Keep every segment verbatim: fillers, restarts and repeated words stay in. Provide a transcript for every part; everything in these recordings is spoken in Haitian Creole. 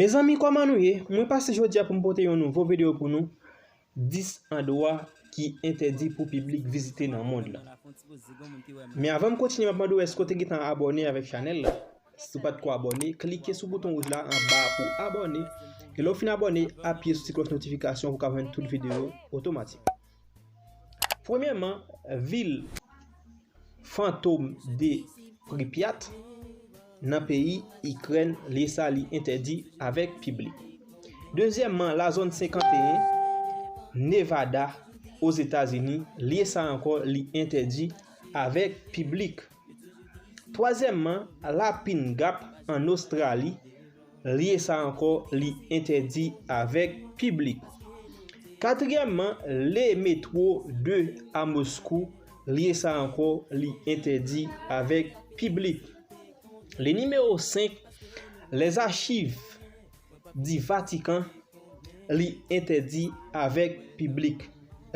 Mezanmi, kòman nou ye? Mwen pase jodi a pou m pote yon nouvo videyo pou nou, dis andwa ki entèdi pou piblik vizite nan mond lan. Men avan m kontinye, m ap mande w èske w te gentan abòne avèk chanèl la. Si w pa t ko abòne, klike sou bouton wouj la anba pou abòne. E lè w fin abòne, apiye sou ti klòch notifikasyon pou w ka jwenn tout videyo otomatik. Premyèman, vil fantom de Pripyat nan peyi Ikrèn, lye sa li entèdi avèk piblik. Dezyèmman, lazòn senkanteyen, Nevada, Ozetazini, lye sa ankò li entèdi avèk piblik. Twazyèmman, Lapin Gap an Ostrali, lye sa ankò li entèdi avèk piblik. Katriyèmman, le metro de a Moskou, lye sa ankò li entèdi avèk piblik. Le nimewo senk, les archives du Vatican, li entèdi avèk piblik.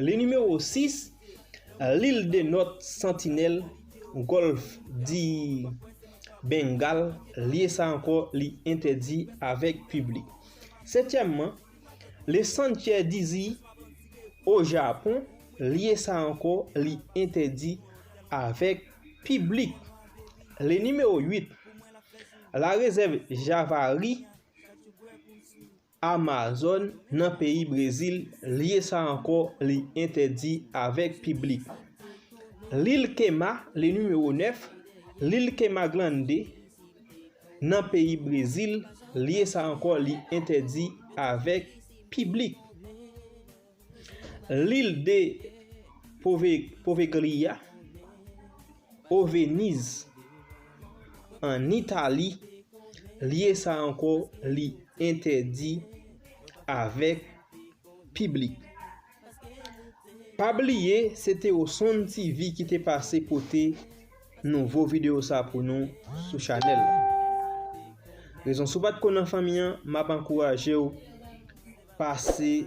Le nimewo sis, l'île de North Sentinelle, Golfe du Bengale, lye sa ankò li entèdi avèk piblik. Setyèmman, le Sanctuaire d'Izu o Japon, lye sa ankò li entèdi avèk piblik. Le nimewo uit, la réserve Javari Amazon nan peyi Brezil, lye sa ankò li entèdi avèk piblik. Lil Kema, le nimewo nèf, lil Kema Grande nan peyi Brezil, lye sa ankò li entèdi avèk piblik. Lil de Pove- Poveglia o Venise an Itali, lye sa ankò li entèdi avèk piblik. Pa bliye, se te Oson T V ki te pase pote nouvo videyo sa pou nou sou chanèl la. Rezon si w pa t ko nan fanmi an, m ap ankouraje w pase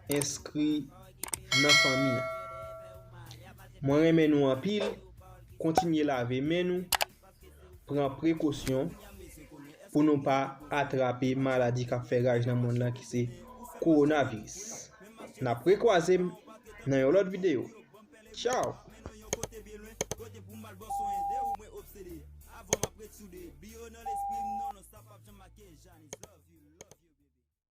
enskri nan fanmi an. Mwen renmen nou anpil, kontinye lave men nou, pran prekosyon pou nou pa atrape maladi k ap fè raj nan mond lan ki se kowonaviris. N ap rekwaze m nan yon lòt videyo. Tchaw! Yon kote byen lwen, kote pou m al bò sou ende ou mwen obsede. Avan m ap ret soude, biyo nan lespri m non non sa p ap janm make Janis Love.